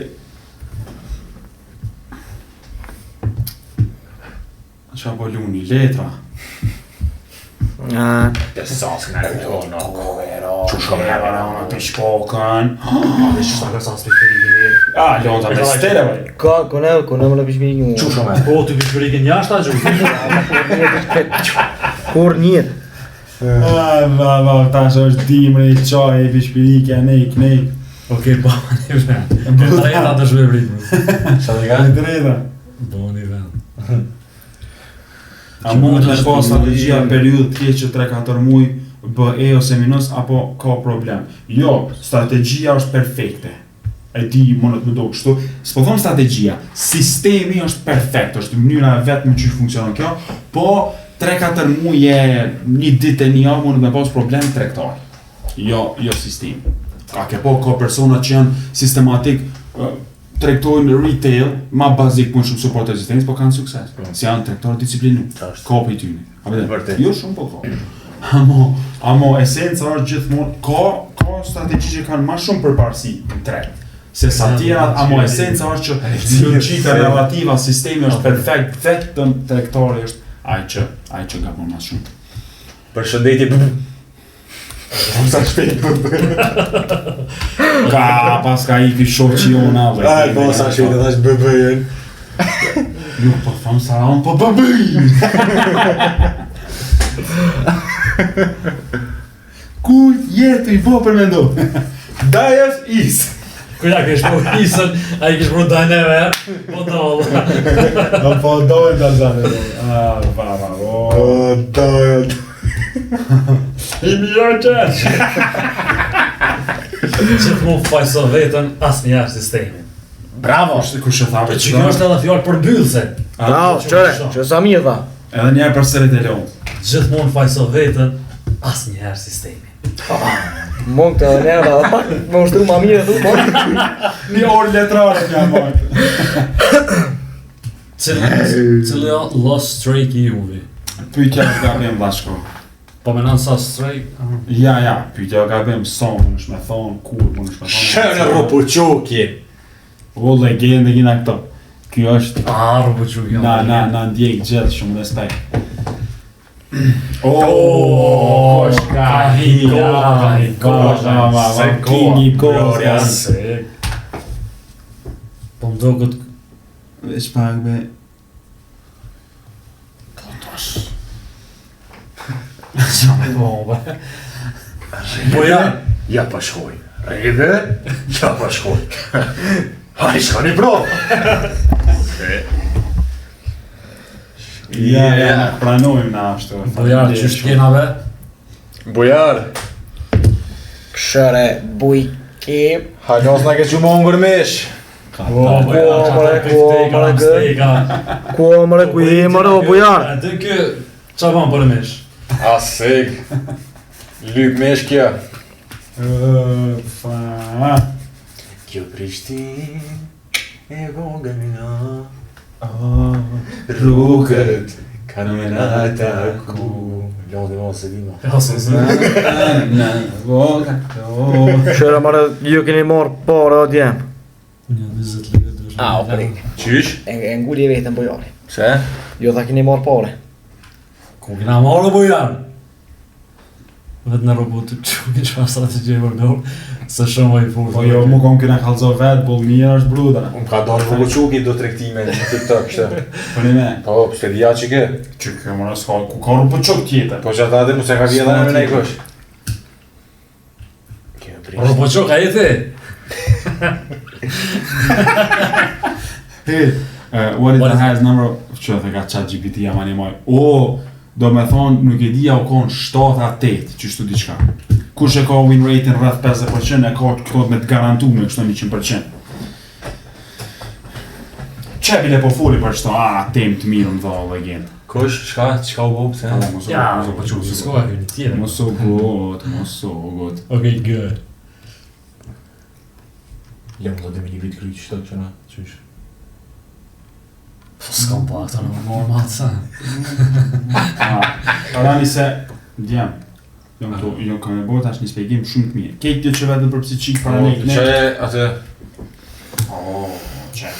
Qa po luni, letra. Ah, Besas në këto, Qu shka me rana, pishpokën. Që shta kërsa s'pishpirikin mirë. Ah, lonta me stele, vaj. ka, kone, kone më në pishpirikin. Qu shka me? Po, ti pishpirikin jashtë a gjuhë? Kur njët. Ah, va, va, tash është dimri, çaj, pishpirike, nej, knej. Okej, po, një vend. E drejta të shme vrit. Sa të ka? E drejta. Bo një vend. A mund të pas strategjia periudhë të keqe 3-4 muaj BE ose minus apo ka problem? Jo, strategjia është perfekte. E di mundet më do kështu. S'po them strategjia, sistemi është perfekt, është mënyra e vetme që funksionon kjo, po 3-4 muaj e një ditë e një javë mundet me pas problem tregtar. Jo, jo sistemi. A ke po ka persona që janë sistematik ë, tregtojnë retail, ma bazik më shumë support rezistencë, po kanë sukses. Po. Se janë tregtarë disiplinu. Tash. Ka prej tyne. A vjen? Vërtet. Jo shumë po ka. Amo, amo esenca është gjithmonë ka ka strategji që kanë më shumë përparësi në treg. Se sa tjerat, amo esenca është që logjika, narrativa, sistemi është perfekt, vetëm tregtari është ai që ai që gabon më shumë. Përshëndetje. Sa shpejt po bë. Ka pas ka iki shoqi jona dhe. Ai po sa shpejt e thash BB-ën. Nuk po thon sa unë po BB. Ku je tu i bo për mendo? Dajas is. Kur ja kesh bërë hisën, ai kish bërë daneve, po do. No po dojnë ta zane. Ah, va va. O, O. dojën. I mirë qesh. Gjithmonë fajso veten, asnjëherë sistemin. Bravo. Kush kush e tha Po për që kjo është edhe fjalë përmbyllëse. Bravo, qëre, që sa mirë tha. Edhe një herë përsërit e lon. Gjithmonë fajso veten, asnjëherë sistemin. Mund të edhe njerë, edhe pak më ushtru ma mirë thu, po. Një orë letrare që jam marrë. Cili cili o lost streak i juve? Pyetja është gabim vllashko. Po menon sa streak? aha. Ja, ja, pyetja është gabim sa mund është me thonë, kur mund është me thonë. Shënë rropuqokje. O legjendë kina këto. Ky është Ah, rrobuqu kjo. na na na ndjek gjithë shumë respekt. O, Oh, kush ka hi, koha, hi, koha, koha, va, va, se Kingi koha, kohës. Se. Po më duket Veç pak be. Po tash. Qa me bo, be? Po ja, Ja pa shkoj. Rebe, ja pa shkoj. Haj, shkoni bro. Ja, ja, na pranojmë na ashtu. Bujar, qysh kena be? Bujar, Këshëre, bujke. hajnos na ke që më hongër mish. O, bujar, Ko, qa more, të ko, pifteka, more, gë. steka. Ku more, ku je more, o bujar. A di kë, qa ban për mish? A seg. Lyp mish kjo. Ë, Fa. Kjo Prishtinë e vogël na Oh, Rrugët kanë me na taku Lodhi mo se di mo Ja, se se. Na, voga, o. Këshëre more, ju keni marrë pare o djem. Një 20 lekë dush. A, o prik. Qysh? E, e ngulje vetën bujari. Pse? Jo tha keni marrë pare. Ku kena marrë bujar? Vetë në robot që ki çfarë strategji e përdor, se shumë i fort. Po jo, mu kom kena kallzo vet, boll mirë është bruda. Unë ka dalë Vukuquki do tregtime në TikTok kështë Po ne me, Po, pse dija që ke? që kjo mora s'ka, ku ka rrupuçok tjetër. Po që ata dhe mos e ka vjedha me nej kush Kjo Prishtinë Roboçok, a jeti? Hey, uh, what is What the is- highest number of... Që the ka chat GPT ja mani moj. O, do me thonë, nuk e di, ja u konë 7 a 8, që shtu diçka. Kush e ka win rate-in rreth 50%, e ka këto me të garantuar kështu 100%. Qe bile po foli për qëto, a, temë të mirë më dha, legend. Kush? Shka? Qka u bo? Pse? Alla, mos u Ja, mos u po po që s'ka hyrë tjetër. Mos u got, mos u got. Okej, good. Ja, më do me një vit kryq qëto që na, qysh Po s'kam pa këto në normal sa. Ah, Rani se, djem, jam këtu, jo kam e bërë tash një shpjegim shumë të mirë. Kejt kjo që vetëm për psiqik para ne. Që e atë Oh, që.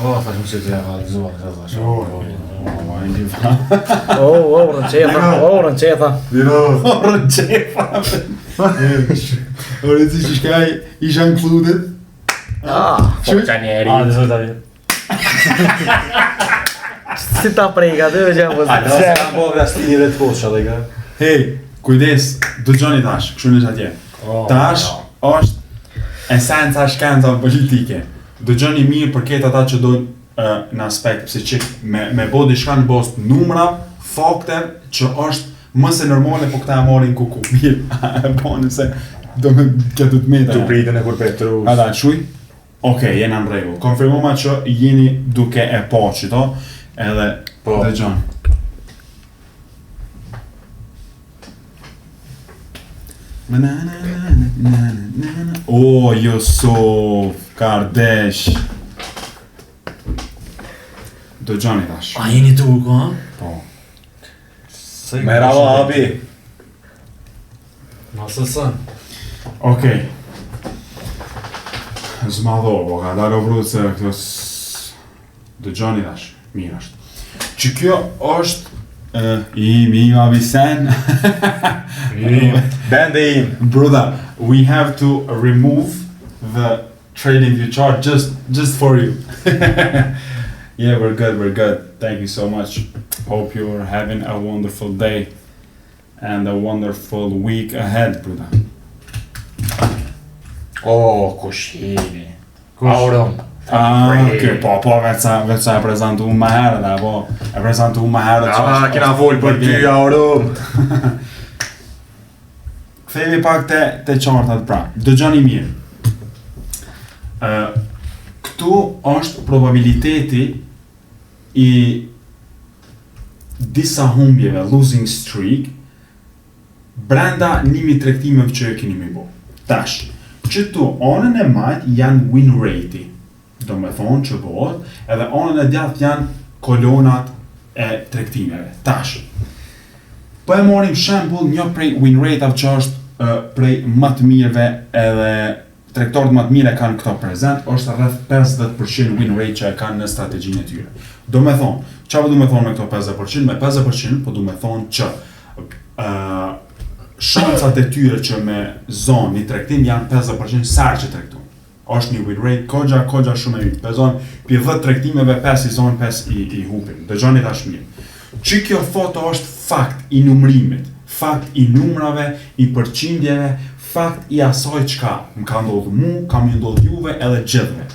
O, thash më se të ja kallëzua, të thash. Oh, oh, e di fa. O, o, rënqetha, o, rënqetha. Dino. Rënqefa. Ore ti që shkaj, isha included. Ah, Që? Qa njeri. A, dhe zota vjen. si ta preka, dhe gjë po. A, në se kam bo vrastini dhe të poshë, edhe ka? Hej, kujdes, dëgjoni tash, kështu në atje. Oh, Tash është esenca shkenca politike. Dëgjoni mirë për këtë ata që dojnë ë, në aspekt psiqik me me bo diçka në bazë të numra, fakte që është më se normale, po këta e marrin kuku. Mirë, e bani se do me këtë të meta. Tu pritën e kur Petrus. A da, quj? Okej, jena në rregull. Konfirmoma që jeni duke e pa qëto, edhe Po. dëgjon. Na na na na. Na, na, na, na. O, Jusuf, kardesh. Dëgjoni tash. A jeni turku, ha? Po. Se Merhaba abi. Nasılsın? Okej. Zmadho, po ka dalë o se këto s... Dëgjoni tash, mirë është. Që kjo është uh, im, im, abi sen. Bende im. Brother, we have to remove the trading view chart just just for you. yeah, we're good, we're good. Thank you so much. Hope you're having a wonderful day and a wonderful week ahead, brother. Oh, kush jeni? Auron. Ah, okay, po, po, vetë sa, vetë sa e prezantu më herët, apo, e prezantu më herët. që Ah, është- kena fol për ty, Auron. Kthehemi pak te te chartat pra. Dëgjoni mirë. Ë këtu është probabiliteti i disa humbjeve, losing streak, brenda 1000 tregtimeve që e keni mi bo. Tash, që tu anën e majt janë win rate-i, do me thonë që bëhet, edhe anën e djathtë janë kolonat e tregtimeve. Tash, Po e morim shembull një prej win rate-ave që është uh, prej më të mirëve edhe tregtorët më të mirë e kanë këto prezent, është rreth 50% win rate që e kanë në strategjinë e tyre. Do me thonë, çfarë po du me thonë me këto 50%? Me 50% po du me thonë që uh, shancat e tyre që me zonë një tregtim janë 50% sa herë që tregton. Është një win rate kogja, kogja shumë e mirë. Pezon, pi 10 tregtimeve 5 i zonë, 5 i, i hupin. Dëgjoni tash mirë. Që kjo foto është fakt i numrimit, fakt i numrave, i përqindjeve, fakt i asaj çka më ka ndodhur mu, ka më ndodhur juve edhe gjithëve.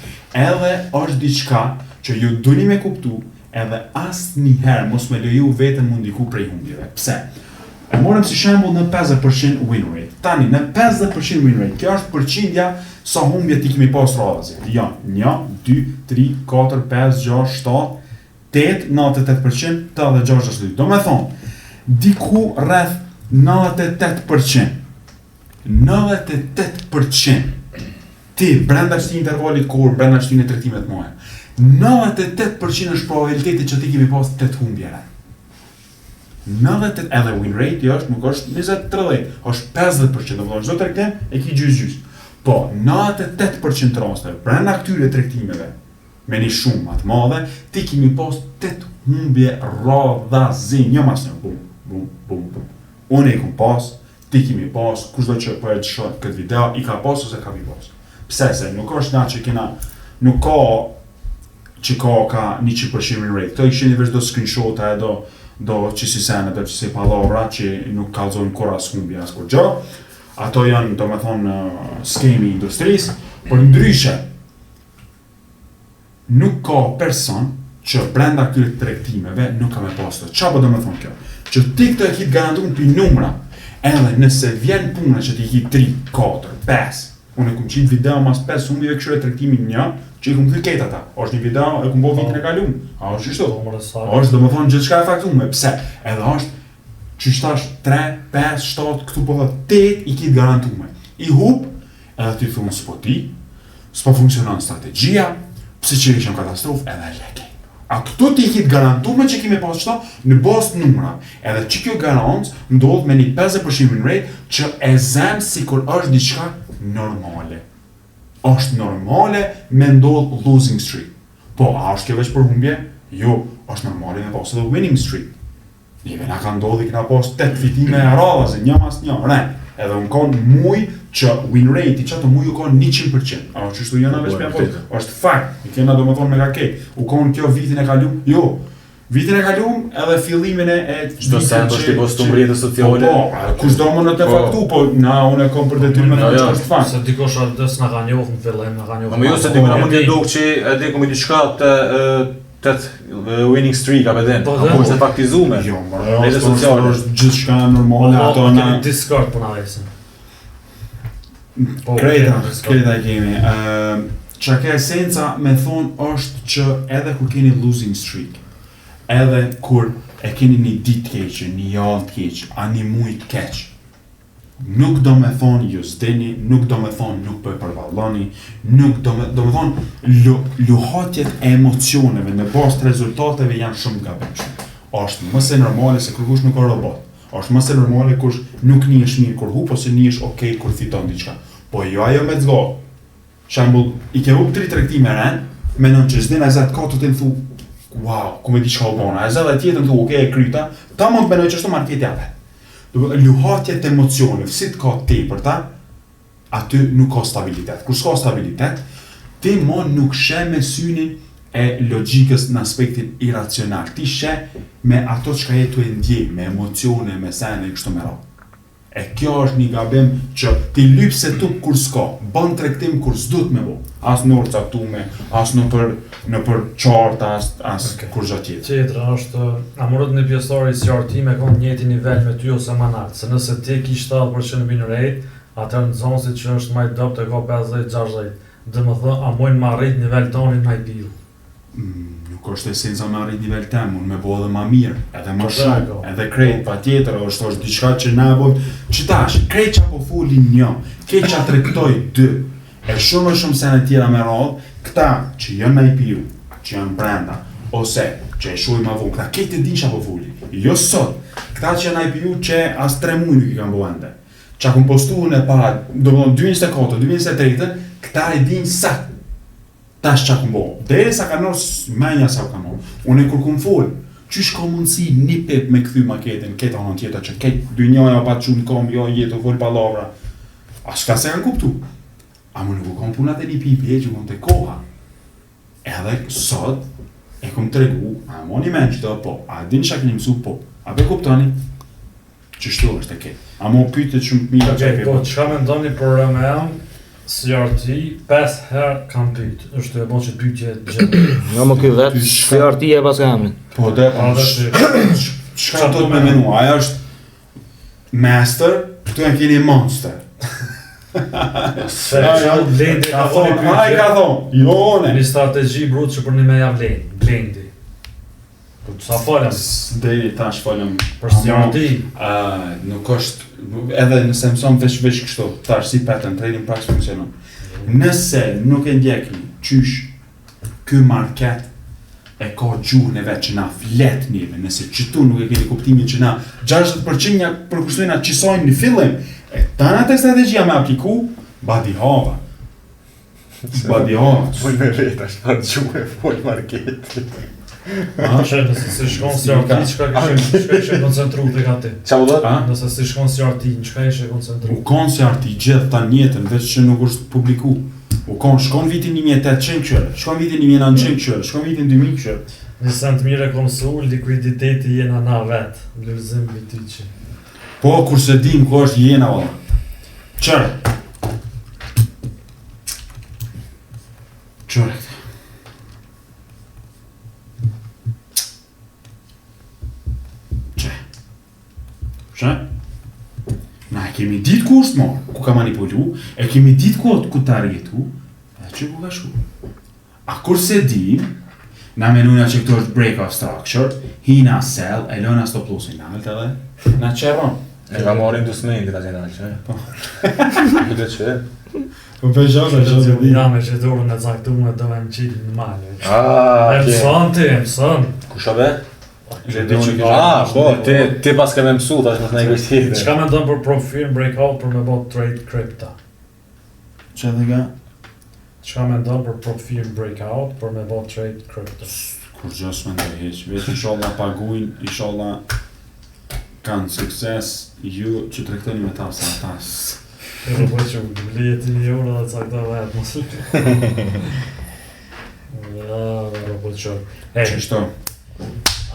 Edhe është diçka që ju duni me kuptu, edhe asnjëherë mos me leju veten mu ndiku prej humbjeve. Pse? E morëm si shembull në 50% win rate. Tani në 50% win rate, kjo është përqindja sa humbje ti kemi pas radhazi. Janë 1, 2, 3, 4, 5, 6, 7, 8, 98%, 86, 62. Do me thonë, diku rreth 98%. 98% ti brenda këtij intervalit kohor, brenda këtij tregtimit të muajit. 98% është probabiliteti që ti kemi pas 8 humbje. 98 edhe win rate jo është nuk është 20-30, është 50%, do të thonë çdo tregtim e ki gjys gjys. Po, 98% të rasteve brenda këtyre tregtimeve me një shumë atë madhe, ti kemi pas 8 humbje radhazi, një mas një, bum, bum, bum, bum. Unë e kum pas, ti kemi pas, kushdo që po e shoh këtë video, i ka pas ose ka mi pas. Pse se nuk është na që kena, nuk ka që ka ka 100% win rate. Këto i këshini veç do screenshota e do do që si sene, do që si palavra që nuk kallzojnë kur as humbje as kur gjë. Ato janë, do me thonë, skemi i industrisë, por ndryshe, nuk ka person që brenda këtyre tregtimeve nuk ka me pas të. Qa po do me thonë kjo? Që ti këtë e ki të garantuar pi numra, edhe nëse vjen puna që ti ki 3, 4, 5, unë e kum qitë video mas 5 humbjeve këshyre tregtimin një, që i kum kthy krejt ata. Është një video e kum bo vitin e kalum. A është kështu? Po, more sa. Është do më thonë gjithçka e faktuar, pse? Edhe është që tash 3, 5, 7, këtu po thot 8 i ki të garantuar. I hup, edhe ti thon s'po ti, s'po funksionon strategjia, pse që ishim katastrofë, edhe e leke. A këtu ti i ki të garantuar që kemi pas qëto në bazë të numra. Edhe që kjo garancë ndodh me një 50% win rate që e zem sikur është diçka normale. Është normale me ndodh losing streak. Po, a është kjo veç për humbje? Jo, është normale me pas edhe winning streak. Neve na ka ndodhi kena pas 8 fitime e radhazi, një mas një, re. Edhe unë konë muj që win rate i që ato muj u konë 100%. A është kështu jena veç me po? Është fakt, i kena do më thonë me ka kejt. U konë kjo vitin e kalum, jo. Vitin e kalum edhe fillimin e e Çdo vitit send që- është i postuar që- në rrjetet sociale. Po, po, a, kush do më në të Po. faktu, po na unë e kom për detyrë me Jo, thonë jo. që është fakt. Se dikush atë s'na ka njohur në fillim, na ka njohur. Po më jo se pas. diku na mund E të di. duk që e di ku më diçka të e, të e, winning streak apo den. Po, Apo dhe. është e faktizuar. Jo, më Rrjetet është, sociale. është, është gjithçka normale, Po, ato po, na kemi Discord po na vesin. Po, Krejta, kemi Discord. krejta e kemi. Ëm, Qa ka esenca me thonë është që edhe kur keni losing streak, edhe kur e keni një ditë të keqe, një javë të keqe, a një muaj të keq, Nuk do me thonë ju s'dini, nuk do me thonë nuk po e përballoni, nuk do me, do me thonë lu, luhatjet e emocioneve në bazë të rezultateve janë shumë gabimshme. Është më se normale se kërkush nuk ka robot. Është më se normale kush nuk nihesh mirë kur hup ose nihesh okay kur fiton diçka. Po jo ajo me të Shembull, i ke hup tri tregtime rend, menon që s'din a zet katër të thu, wow, ku me di çka u bona, e zë dhe tjetër thu, okay, e kryta, ta mund të menoj që është marketi ape. Do të luhatjet e emocioneve, si të ka tepërta, aty nuk ka stabilitet. Kur s'ka stabilitet, ti mo nuk sheh me synin e logjikës në aspektin iracional. Ti sheh me ato çka je tu e ndje, me emocione, me sene e kështu me radhë. E kjo është një gabim që ti lyp setup kur s'ka, bën tregtim kur s'duhet me bo. As në orë caktume, as në për në për charta, as as okay. kurrgjë tjetër. Tjetra është, a mundet një pjesëtar i CRT me kon njëjtin nivel me ty ose më nalt, se nëse ti e ki 70% win rate, atëherë nxënësi që është më i dobët e ka 50-60. Do të thonë, a mujnë me arrit nivel tonin në IPU? Mm, nuk është esenca me arrit nivel tem, unë me bo edhe ma mirë, edhe ma shumë, edhe krejt, pa tjetër, është është diçka që na e bojmë, që tash, krejt që po foli një, krejt që tregtoj dy, e shumë e shumë sene tjera me radhë, këta që janë në IPU, që janë brenda, ose që e shohin ma vonë, këta krejt e din që po foli, jo sot, këta që janë në IPU që as tre muj nuk i kanë bo ende, që a kom postu në para, do më thonë 2024, 2023, këta e din sakt, Tash çka kum bo? Deri sa ka nërë menja sa ka nërë. Unë e kur kum fol, qysh ka mundësi një pip me kthy maketin, këtë anën tjetër që këtë dynjaja pa çu në kom, jo jetë, fol pallavra. A s'ka se kanë kuptu? A më nuk u kom punat e një pipi, e që kom të koha. Edhe sot, e kom tregu, a moni men qëto, po, a din çka keni mësu, po, a be kuptoni? Qështu është e ke. A mo pyetjet shumë të mira që e ke. Po, çka mendoni për RMM, CRT, 5 herë kam pyet. Është e bon që pyetje gjë. Jo më ky vet, CRT e pas emrin. Po, dhe, po, çka do të me menu? Ajo është master, këtu e keni monster. Se çka Blendi ka thonë pyetje. Ai ka thonë, jo ne. Një strategji brut që për një me ja vlen, Blendi. Po sa folëm? Deri tash folëm për CRT. Ë, nuk është edhe nëse mëson veç veç kështu, tash si pattern trading prapë funksionon. Nëse nuk e ndjekni qysh ky market e ka gjuhën e vet që na flet neve, nëse qëtu nuk e keni kuptimin që na 60% ja përkushtojna qësajnë në fillim, e tana të strategjia me apliku, badihava. Badihava. Fol me veta, çfarë gjuhë fol marketi. A, që nëse si shkon CRT, çka kishe, çka ishe koncentru të ka ti? Qa po A? Nëse si shkon CRT, në çka ishe koncentru? U kon CRT gjithë ta njëtën, veç që nuk është publiku. U kon, shkon vitin 1800 kqyre, shkon vitin 1900 kqyre, shkon vitin 2000 kqyre. Një send mirë e kom mësu, likuiditeti jena na vet, Lulzim Bytyqi. Po, kur se dim ku është jena, valla. Qërë. Qërë. Që? Që? Na e kemi ditë ku është marrë, ku ka manipulu, e kemi ditë ku, ku të arjetu, e që ku ka shku. A kur se dim, na menujna që këto është break of structure, hina sell, e lëna stop lossin nalt edhe, na qeron. E ka marrë inducementit atë nalt, që? Po. Këtë që? Po pe shoh, pe shoh se di. Ja me që dorën e caktuar do me më qitë në malë. Ah, E mëson ti, e mëson. Kush a be? Le di që kisha. Ah, po, ti ti pas ke më mësu tash mos na i vështirë. Çka mendon për prop firm breakout për me bë trade crypto? Që edhe ka? Çka mendon për prop firm breakout për me bë trade crypto? Kur gjë s'mendoj hiç, veç inshallah paguajnë, inshallah kanë sukses ju që tregtoni me ta se ata s- E po po që blihet një euro dhe cakto vetë, mos. Ja, dhe po që. E, Qështu.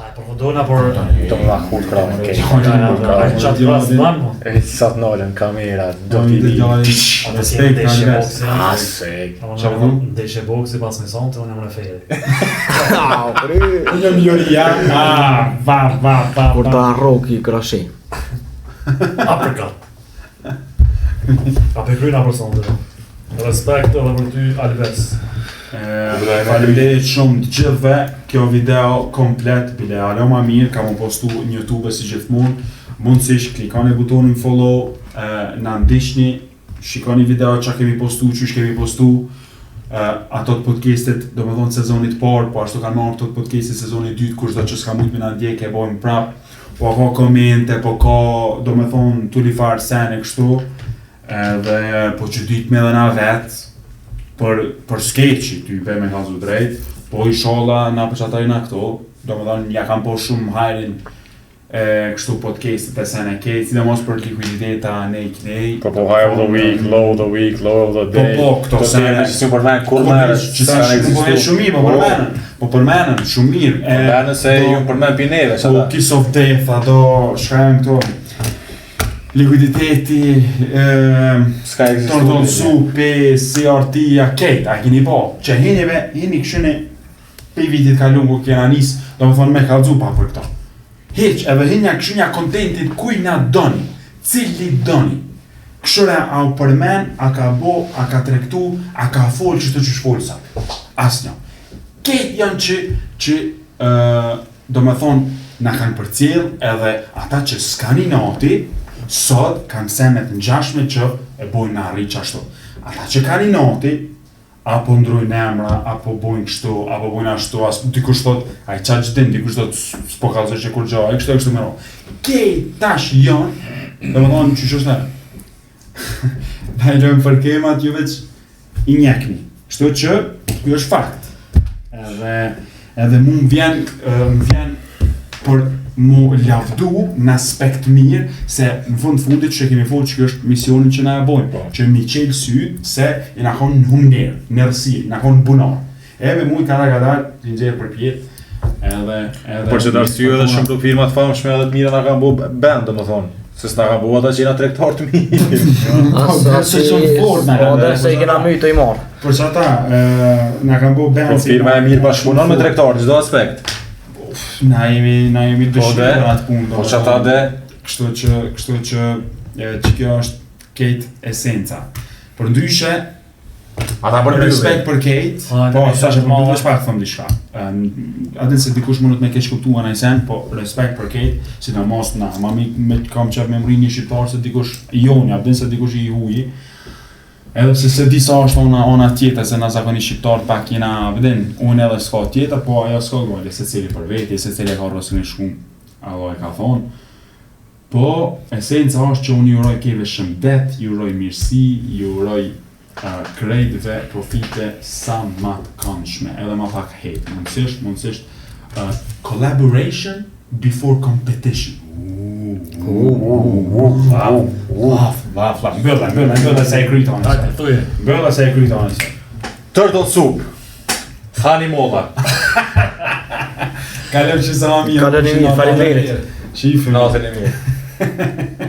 a e përfundojna për Do më na hut krahun ke. Ja, ja, ja, Ai ban mo. E sa të nalën kamera, do t'i di. Respekt, ndeshje boksi. A se. Çfarë po thon? Ndeshje boksi pas një sonte, unë jam referi. Au, pri. Unë jam juria. Ah, va, va, va. Kur ta rroki krashi. Uppercut. A pe kryna për sonte. Respekt edhe për ty Alves. Faleminderit shumë të gjithëve. Kjo video komplet bile alo ma mirë ka më postu në YouTube si gjithmonë. Mundësisht klikoni butonin follow, e, na ndiqni, shikoni video që kemi postu, qysh kemi postu, e, ato të podcastit, do me thonë sezonit parë, po ashtu kanë marrë këto të podcastit sezonit dytë, kushdo që s'ka mujt me na ndjek e bojmë prap, po ka komente, po ka, do me thonë, tuli farë sene kështu, edhe po që ditë me edhe na vetë, për, për skeqi, ty be me kallzu drejt, po inshallah na për që na këto, do me thonë, ja kam po shumë hajrin e kështu podcastet e sene kejt, sidomos për likuiditeta ne i knej. Po po high of the week, low of the week, low of the day. Po, po, këto se sene- që si përmend kur merr, që tash po e shumë mirë, po përmendën, po përmendën, shumë mirë. E përmendën se do- ju përmend pi neve, Po çata. Kiss of Death, ato çka janë këto? Likuiditeti, ë S'ka ekzistuar. Turtle Soup, CRT, a kejt, a keni po? Që hini me, hini këshyni pe vitit kalum ku kena nis, do më thonë me kallzu pa për këto. Hiq, edhe hinja këshynja kontentit kuj na doni, cili doni. Këshyra a u përmen, a ka bo, a ka tregtu, a ka fol qështu që shfol sa. Asnjë. Kejt janë që, që ë, do me thonë, na kanë përcjell edhe ata që s'kan inati, sot kanë sene të ngjashme që e bojnë na arrit ashtu. Ata që kanë inati, apo ndrojnë emra, apo bojnë kështu, apo bojnë ashtu, as dikush thot, ai qa ç'din, dikush thot, "S- s'po kallzoj që kur gjë, e kështu e kështu me radhë. Kejt tash janë, do me thonë, qysh është ajo? Na i lëmë për kemat, ju veç i njekni. Kështu që, ky është fakt. Edhe, edhe mu më vjen, ë, më vjen për mu lavdu në aspekt mirë, se në fund fundit që kemi folë që kjo është misioni që na e bojmë, Po. që mi qelë syt se i na konë në humnerë, në errësirë, na konë bunar. Edhe mu i ka ka dalë, i nxjerr përpjetë, edhe edhe Për që të arsye edhe shumë të firma të famshme edhe të mira na kanë bu band, domethënë, se s'na kanë bu ata që jena tregtar të mirë. As, Po, as, se që në fort na po, kanë dhe bërë, se i kena mytë i marrë. Për që ata, e, na kanë bo band Po firma e mirë bashkëpunon me tregtar në çdo aspekt. Na jemi, na jemi Po, dëshirë dhe, për atë punë. Po që ata dhe, Kështu që, kështu që, e, që kjo është kejt esenca. Për ndryshe, ata për respekt për kejt, Ha, po, ne sa që isha për ma- mbyllësh pak them diçka. Ëm, atë se dikush mundet me keq kuptuar ndaj sen, po respekt për kejt, sidomos na, ma mi me kam qef me mri një shqiptar se dikush i joni, atë se dikush i huji. Edhe pse se di sa është ona ona tjetër, se na zakonisht shqiptar pak jena, vëdin, unë edhe s'ka tjetër, po ajo s'ka gole, secili për veti, secili e ka rrosën e shkum, Allah e ka thonë. Po, esenca është që unë ju uroj keve shëndet, ju uroj mirësi, ju uroj uh, krejtve profite sa ma të këndshme, edhe ma pak hate. Mundësisht, mundësisht, uh, collaboration before competition. Laf, laf, laf, laf. Mbylla, mbylla, mbylla se e kryta unë. Hajde, thuje. Mbylla se e kryta unë. Turtle Soup. Thani molla. Kalem që sa ma mirë. Kaloni mirë, faleminderit. Shifë. Natën e mirë.